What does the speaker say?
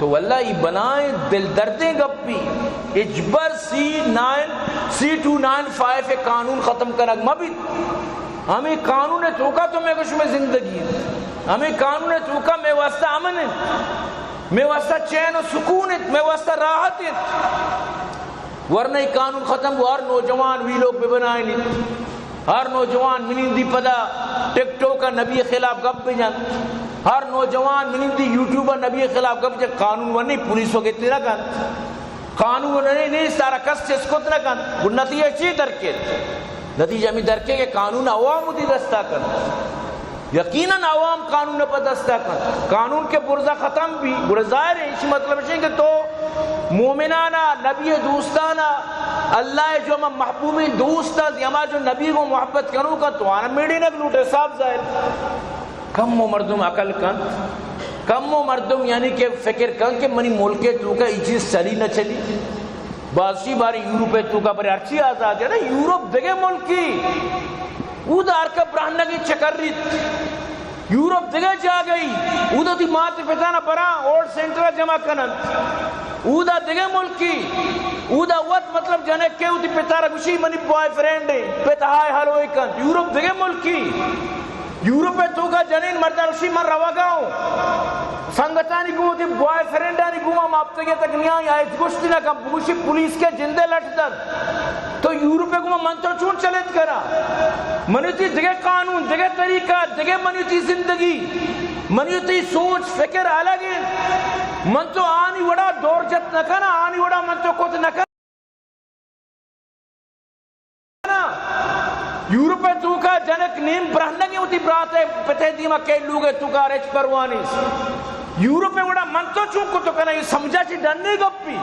تو واللہ ای بلائیں دل دردیں گپی، ہچبر سی نائن، سی ٹو نائن فائیو ءِ قانون ختم کنگ مہ بیت۔ ہمیں قانون ءِ توکا تو مئے گوش مئے زندگی انت۔ ہمیں قانون ءِ توکا مئے واسطہ امن انت، مئے واسطہ چین و سکون انت، مئے واسطہ راحت انت۔ ورنہ ای قانون ختم بو، ہر نوجوان ویلوگ بہ بنائینیت، ہر نوجوان منندی پدا ٹک ٹوک ءَ نبی ءِ خلاف گپ بہ جنت، ہر نوجوان منندی یوٹیوب ءَ نبی ءِ خلاف گپ جنت۔ قانون ونی پولیس ءَ گتی نہ کنت، قانون ونی نیست، سارا کس چست کت نہ کنت۔ گڑا نتیجہ چی درکیت؟ نتیجہ ہمے درکیت کہ قانون عوام وتی دستا کنت۔ یقیناً عوام قانون ءَ پہ دستا کنت۔ قانون کہ برزا ختم بی، گڑا ظاہر ہے، ایشی مطلب اش کہ تو مومنانا، نبی ءِ دوستانا، اللہ ءِ جو ہما محبوبیں دوست انت، ہما جو نبی گوں محبت کنوک انت، تو آنا میڑینگ لوٹے، صاف ظاہر۔ کمو مردم عقل کنت، کمو مردم یعنی کہ فکر کنت کہ منی ملک ءِ توکا ای چیز چلی نہ چلی۔ بازشی باریں یورپ ءِ توکا برے ہرچی آزاد ہے نا، یورپ دگہ ملکی، اودا ہر کہ برہنگی چکریت۔ یورپ دگہ جاگہی، اودا وتی مات پتانا براں، اولڈ سینٹرا جمع کننت۔ اودا دگہ ملکی، اودا وت مطلب جنکے وتی پتارا گوشی منی بوائے فرینڈ ہے، پت ہائے ہلوئے کنت۔ یورپ دگہ ملکی، یورپ ءِ توکا جنین مردا گوشی من روگا اوں۔ سنگتانی گوں وتی بوائے فرینڈانی گوما ہفتگے تک نیائی، آ ہچ گوشت نہ کن، بگوشی پولیس کہ جندے لٹ دنت۔ تو یورپ ءَ گوما من تو چون چلیت کناں؟ منی وتی دگہ قانون، دگہ طریقہ، دگہ منی وتی زندگی، منی وتی سوچ فکر الگ انت۔ من تو آنی وڑا دور جت نہ کناں، آنی وڑا من تو کت نہ کناں۔ یورپ ءِ توکا جنک نیم برہنگیں وتی برات ءِ پت ءِ دیما کئے لوگ ءِ توکا ہچ پرواہ نیست۔ یورپ ءِ وڑا من تو چون کت کناں، اے سمجھا چی ڈنی گپی۔